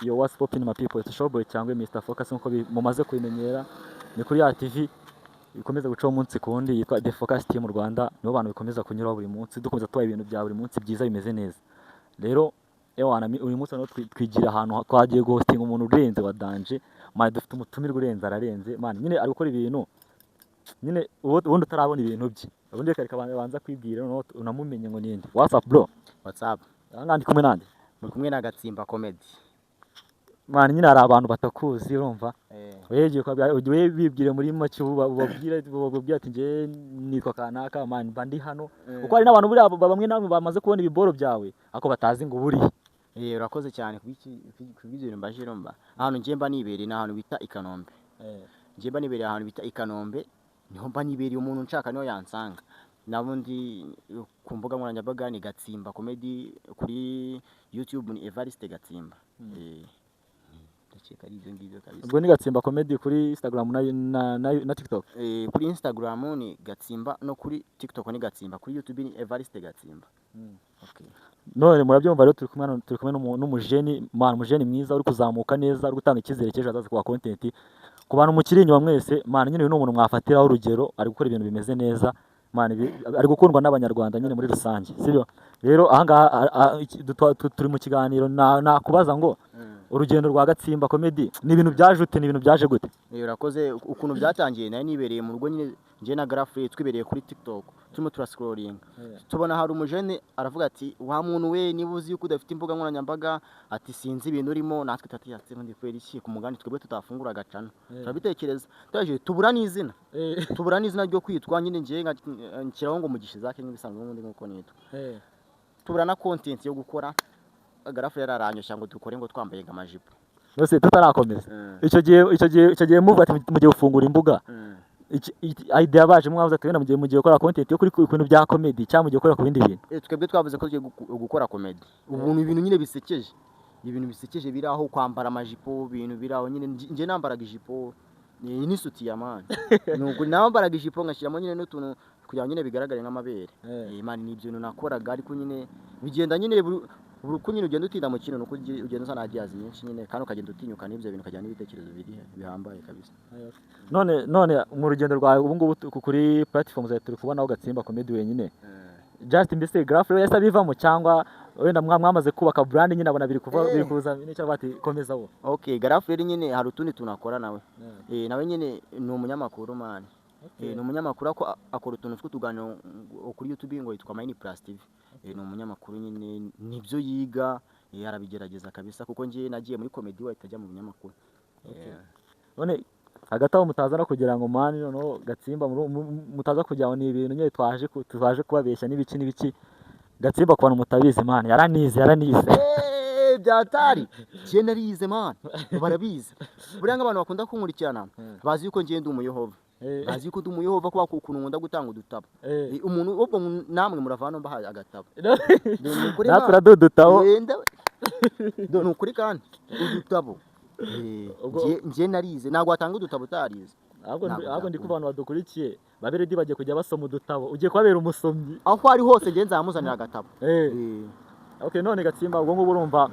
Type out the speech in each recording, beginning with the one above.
Yo, what's poppin, my people? It's Showboy cyangwa Mr Focus, nkuko mumaze kubimenyera. Ni kuri ya TV ikomeza gucaho umunsi ku wundi yitwa The Focus Team Rwanda. Nibo bantu bikomeza kunyuraho buri munsi, dukomeza tubaha ibintu bya buri munsi byiza bimeze neza. Rero ewana, uyu munsi noneho twigira ahantu twagiye guhostinga umuntu urenze wa danger, man. Dufite umutumirwa urenze, ararenze, man. Nyine ari gukora ibintu nyine ubundi utarabona ibintu bye. Ubundi reka banza kwibwira, noneho unamumenye ngo ninde. What's up, bro? What's up? Aha ngaha ndi kumwe nande? Muri kumwe na Gatsimba Comedy. Man, nyine hari abantu batakuzi, urumva? Wewe wewe bibwire muri make, ubabwire ati: "Njye nitwa kanaka, man, mba ndi hano." Kuko hari n'abantu buriya bamwe namwe bamaze kubona ibiboro byawe ariko batazi ngo buri. Urakoze cyane kubw'ibyo bintu mbajije. Mba ahantu ngiye, mba nibereye ni ahantu bita i Kanombe. Ngiye mba nibereye ahantu bita i Kanombe, niho mba nibereye. Umuntu nshaka niho yansanga. Nabundi ku mbuga nkoranyambaga ni Gatsimba Comedy, kuri YouTube ni Evariste Gatsimba. Ndakeka ari ibyo ngibyo kabisa. Ubwo ni Gatsimba Comedy kuri Instagram na TikTok? Kuri Instagram ni Gatsimba, no kuri TikTok ni Gatsimba, kuri YouTube ni Evariste Gatsimba. Okay. None murabyumva rero, turi kumwe hano, turi kumwe n'umujeni, man, umujeni mwiza uri kuzamuka neza, uri gutanga icyizere cy'ejo hazaza ku content ku bantu mukiri inyuma mwese. Man, nyine uyu ni umuntu mwafatiraho urugero, ari gukora ibintu bimeze neza, man, ari gukundwa n'Abanyarwanda nyine muri rusange, sibyo? Rero ahangaha turi mu kiganiro, nakubaza ngo urugendo rwa Gatsimba Comedy ni ibintu byaje ute, ni ibintu byaje gute? Urakoze. Ukuntu byatangiye, nari nibereye mu rugo nyine, njye na Garafure twibereye kuri TikTok, turimo turascrollinga, tubona hari umujene aravuga ati: "Wa muntu we, niba uzi yuko udafite imbuga nkoranyambaga," ati, "sinzi ibintu urimo." Natwe tati ati: "Ndi kubera iki ku mugani twebwe tutafungura agacana?" Turabitekereza, turaje tubura n'izina, tubura n'izina ryo kwitwa nyine. Njye nshyiraho ngo Mugisha Isaac nk'ibisanzwe n'ubundi nk'uko nitwa. Tubura na content yo gukora. Garafure yararanyushya ngo dukore ngo twambaye ngo amajipo. Nose tutarakomeza, icyo gihe muvuga ati mugiye gufungura imbuga, idea baje mwavuze ati wenda mugiye gukora content yo kuri ku bintu bya comedy cyangwa mugiye gukora ku bindi bintu? Twebwe twavuze ko tugiye gukora comedy, ubuntu, ibintu nyine bisekeje, ibintu bisekeje biri aho, kwambara amajipo, ibintu biri aho nyine. Njye nambaraga ijipo n'isutiya, man. Nuko nambaraga ijipo ngashyiramo nyine n'utuntu kugira ngo nyine bigaragare nk'amabere. Man, ni ibyo bintu nakoraga, ariko nyine bigenda nyine buri uko nyine ugenda utinda mu kintu, nuko ugenda uzana ideas nyinshi nyine, kandi ukagenda utinyuka n'ibyo bintu, ukagira n'ibitekerezo biri bihambaye kabisa. None mu rugendo rwawe ubu ngubu kuri platform zawe turi kubonaho Gatsimba Comedy wenyine just. Mbese Graph rero yahise abivamo, cyangwa wenda mwamaze kubaka brand nyine, abona biri kuva biri kuza n'icyo bati komeza wo? Okay, Garafu rero nyine hari utundi tunakora nawe. Nawe nyine ni umunyamakuru, man. Ni umunyamakuru, ako akora utuntu tw'utuganiro ngo kuri YouTube ngo yitwa Mine Plus TV. Ni umunyamakuru nyine, nibyo yiga, arabigerageza kabisa, kuko njye nagiye muri comedy, we ahita ajya mu binyamakuru. None hagati aho mutaza no kugira ngo, man, noneho Gatsimba mutaza kugira ngo ni ibintu nyine twaje kubabeshya n'ibiki n'ibiki. Gatsimba, ku bantu mutabizi, man, yaranize, yaranize. Byatari njye narize, man, barabizi. Buriya nk'abantu bakunda kunkurikirana bazi yuko njye ndi umuyehova. Bazi yuko ndi umuyehova kubera ko ukuntu nkunda gutanga udutabo. Umuntu ubwo namwe murava hano mbahaye agatabo. Ni ukuri, natwe man. Uradudutaho. Ni ukuri kandi udutabo. Njye narize, ntabwo watanga udutabo utarize. Ahubwo Ntabwo ahubwo ndi byakunda. ku bantu badukurikiye babe ready, bagiye kujya basoma udutabo, ugiye kubabera umusomyi. Aho ari hose njye nzamuzanira agatabo. Okay, none Gatsimba, ubwo ngubu urumva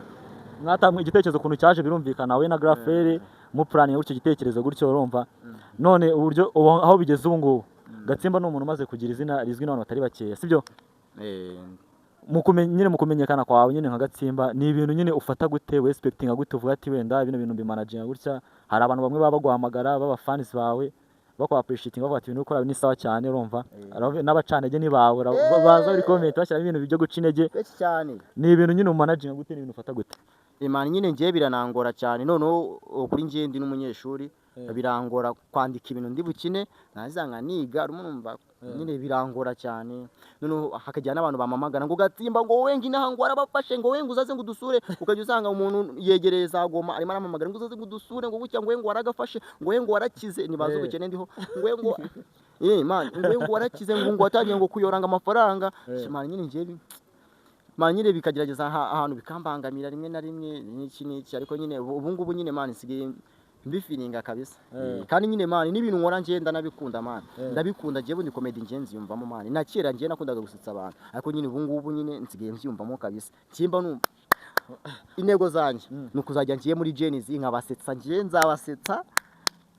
mwatamwe igitekerezo ukuntu cyaje, birumvikana, we na Grafere mupuraninga gutyo igitekerezo gutyo, urumva? None uburyo ubu aho bigeze ubu ngubu, Gatsimba ni umuntu umaze kugira izina rizwi n'abantu batari bakeya, sibyo? Nyine mu kumenyekana kwawe nyine nka Gatsimba, ni ibintu nyine ufata gute, wexpectinga gute, uvuga ati wenda bino bintu mbimanaginga gutya? Hari abantu bamwe baba baguhamagara baba fans bawe, baku appreciating, bavuga ati ibintu ukora ni sawa cyane, urumva? N'abacantege ntibabura, baza muri comment bashyiramo ibintu byo guca intege. Benshi cyane. Ni ibintu nyine umanaginga gute, ni ibintu ufata gute? Imana nyine njye biranangora cyane. Noneho kuri njye ndi n'umunyeshuri, birangora kwandika ibintu ndi bukine naza niga, urimo urumva? Nyine birangora cyane. Noneho hakagira n'abantu bamamagana ngo: "Gatsimba," ngo, "wowe ngo inaha ngo warabafashe," ngo, "wowe ngo uzaze ngo udusure." Ukajya usanga umuntu yegereye za Goma, arimo aramamagara ngo uzaze ngo udusure, ngo gutya, ngo wowe ngo waragafashe, ngo wowe ngo warakize, ntibazi ubukene ndiho, ngo wowe ngo man, ngo wowe ngo warakize, ngo watangiye ngo kuyoranga amafaranga. Man, nyine njye man nyine bikagerageza ahantu bikambangamira rimwe na rimwe n'iki n'iki, ariko nyine ubu ngubu nyine, man, nsigaye mbifeelinga kabisa. Kandi nyine, man, n'ibintu nkora njye ndanabikunda, man. Ndabikunda njye bundi, comedy njye nziyumvamo, man. Na kera njye nakundaga gusetsa abantu, ariko nyine ubu ngubu nyine nsigaye mbyiyumvamo kabisa, kimba numva Intego zanjye ni ukuzajya ngiye muri Gen-Z nkabasetsa, ngiye nzabasetsa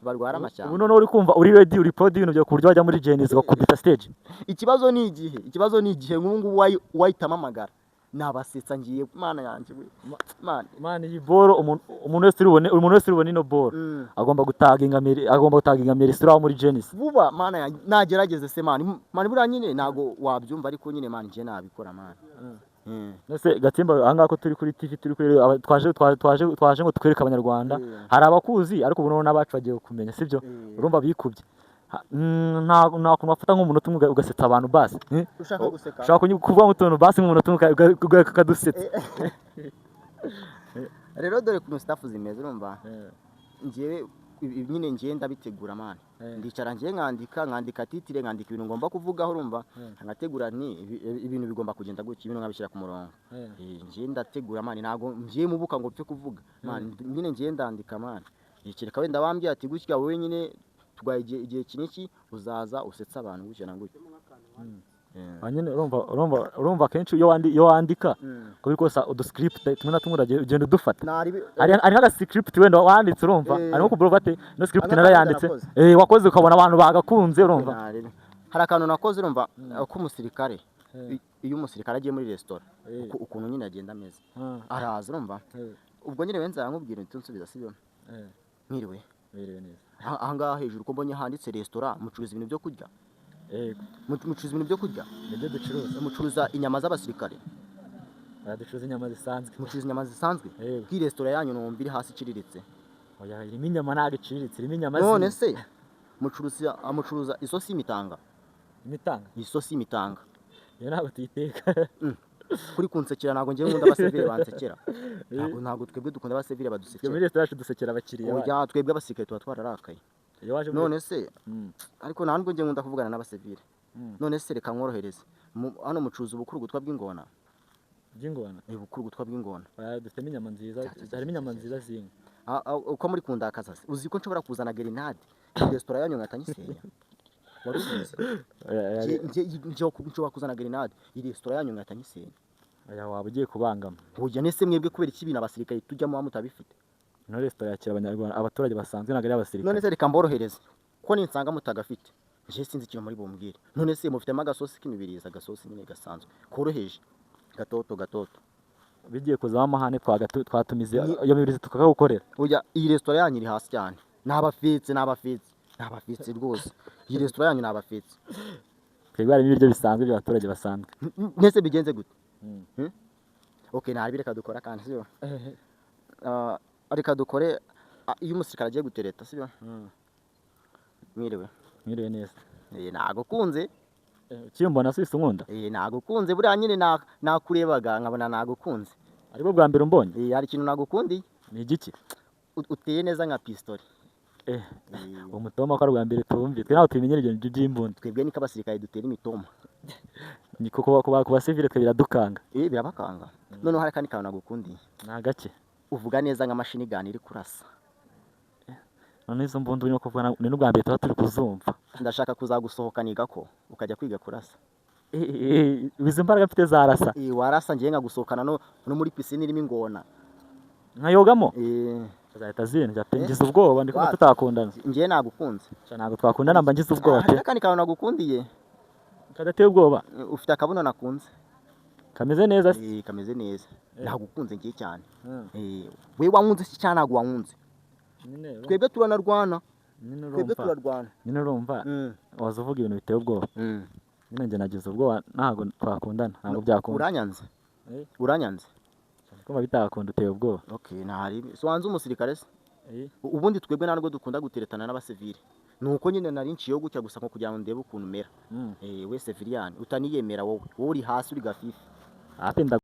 barwara Ubu amashyamba. Noneho uri kumva uri ready, uri proud y'ibintu byawe ku buryo wajya muri Gen-Z ugakubita stage? Ikibazo ni igihe, ikibazo ni igihe. Nk'ubu ngubu wahitamo amagara nabasetsa ngiye, Mana yanjye we, Mana. Man, iyi boro umuntu wese uri bubone, umuntu wese uri bubone ino boro agomba gutaginga Meri, agomba gutaginga Merci uri aho muri Gen-Z. Vuba, Mana yanjye, nagerageze se man. Man, buriya nyine ntago wabyumva, ariko nyine man, njye nabikora man. Nose Gatsimba, aha ngaha ko turi kuri TV, turi kuri twaje twaje ngo twereke Abanyarwanda. Hari abakuzi, ariko ubu noneho n'abacu bagiye kumenya, sibyo? Urumva bikubye. Nta kuntu wafata nk'umunota umwe ugasetsa abantu basi, eh? Ushaka guseka? Ushaka kuvuga nk'utuntu basi nk'umunota umwe ukadusetsa. Rero dore ukuntu stuff zimeze, urumva njyewe nyine ngiye ndabitegura man. Ndicara ngiye nkandika titre, nkandika ibintu ngomba kuvugaho, urumva, nkategura nti ibintu bigomba kugenda gutya, ibintu nkabishyira ku murongo. Ngiye ndategura man, ntago ngiye mubuka ngo mpfe kuvuga man, nyine ngiye ndandika man. Kereka wenda wambwiye ati gutya wowe nyine tugwaye igihe iki n'iki, uzaza usetsa abantu gutya na gutya. Ah, nyine urumva akenshi iyo wandika, uko biri kose uduscript tumwe na tumwe ugenda udufata. Hari nk'aga script wenda wanditse, urumva, harimo kuvuga ati no script Aka narayanditse. nakoze. Wakoze ukabona abantu bagakunze, urumva. Hari akantu nakoze, urumva, k'umusirikare. Iyo umusirikare agiye muri resitora, ukuntu nyine agenda ameze, araza, urumva, ubwo nyine wenza nkubwira uhita unsubiza, sibyo? Mwiriwe. Biriwe neza. Aha ngaha hejuru ko mbonye handitse resitora, mucuruza ibintu byo kurya? Yego. Mucuruza ibintu byo kurya? Nibyo ducuruza. Mucuruza inyama z'abasirikare? Oya, ducuruza inyama zisanzwe. Mucuruza inyama zisanzwe? Yego. Kuri resitora yanyu numva iri hasi iciriritse. Oya, irimo inyama, ntabwo iciriritse, irimo inyama. None z'inka. se mucuruza isosi y'imitanga? Imitanga? Isosi y'imitanga. Iyo ntabwo tuyiteka. Kuri kunsekera, ntabwo ngiye nkunda abasivile bansekera, ntabwo twebwe dukunda abasivile Twe badusekera. Muri resitora yacu dusekera abakiriya bacu. Oya, twebwe abasirikare tuba twararakaye. Iyo waje muri None se ariko nta nubwo ngiye nkunda kuvugana n'abasivile. None se reka nkorohereze. Hano mucuruza ubukurugutwa bw'ingona? By'ingona? Ubukurugutwa bw'ingona. Oya, dufitemo inyama nziza, harimo inyama nziza z'inka. Ah, ah, uko muri kundakaza se, uzi ko nshobora kuzana grenade iyi resitora yanyu nkahita nyisenya? Wari ubizi? Oya, oya. Nshobora kuzana grenade iyi resitora yanyu nkahita nyisenya. Oya, waba ugiye kubangama. Oya, nese mwebwe kubera iki ibintu abasirikare tujyamo muba mutabifite? Ino resitora yakira Abanyarwanda, abaturage basanzwe, ntabwo ari None abasirikare. se reka mborohereze, ko ninsanga mutagafite nje sinzi ikintu muri bumbwire. None se mufitemo agasosi k'imibirizi, agasosi nyine gasanzwe koroheje, gatoto gatoto? Bigiye kuzamo amahane, twatumiza iyo mibirizi tukakagukorera. Oya, iyi resitora yanyu iri hasi cyane, ni abafetse, ni abafetse, ni abafetse rwose, iyi resitora yanyu ni abafetse. Twebwe harimo ibiryo bisanzwe by'abaturage basanzwe. Nese bigenze gute? Hmm? Okay, nabi, reka dukora kandi, sibyo? Ah, reka dukore, iyo umusirikare agiye gutereta, sibyo? Mwiriwe. Mwiriwe neza. Nagukunze. Ukimbona se unkunda? Nagukunze, buriya nyine nakurebaga nkabona nagukunze. Aribwo bwa mbere umbonye? Hari ikintu nagukundiye. Ni igiki? Uteye neza nka pistori. Uwo mutoma ko ari ubwa mbere tuwumvise, twe ntabwo tubimenyera ibyo by'imbunda. Twebwe niko abasirikare dutera imitoma. Ni kuko ku basivile twe biradukanga. Birabakanga. Noneho hari akandi kantu nagukundiye. Ni agake? Uvuga neza nka machine gun iri kurasa. None izo mbunda urimo kuvuga ni n'ubwa mbere tuba turi kuzumva. Ndashaka kuzagusohoka niga ko ukajya kwiga kurasa. Izo mbaraga mfite zarasa? Warasa, ngiye nkagusohokana no muri pisine irimo ingona. Nkayogamo? Zahita zindya pe, ngize ubwoba, ndi kumva What? tutakundana. Ngiye nagukunze. Sha, ntabwo twakundana, mba ngize ubwoba Hari pe. n'akandi kantu nagukundiye. Kadateye ubwoba? Ufite akabuno nakunze. Kameze neza se? Kameze neza. Nagukunze ngiye cyane. We wankunze se cyangwa ntabwo wankunze? Twebwe turanarwana. Nyine Twebwe urumva turarwana. Nyine urumva waza uvuga ibintu biteye ubwoba. Nyine njye nagize ubwoba, ntabwo twakundana, ntabwo byakunda. Uranyanze? Eh. Uranyanze? Kumva bitakunda, uteye ubwoba. Okay, ntari so wanze umusirikare se? Ubundi twebwe ntabwo dukunda guteretana n'abasivile, nuko nyine nari nciyeho gutya gusa nko kugira ngo ndebe ukuntu umera. We civilian utaniyemera, wowe uri hasi, uri gafifi. Ate.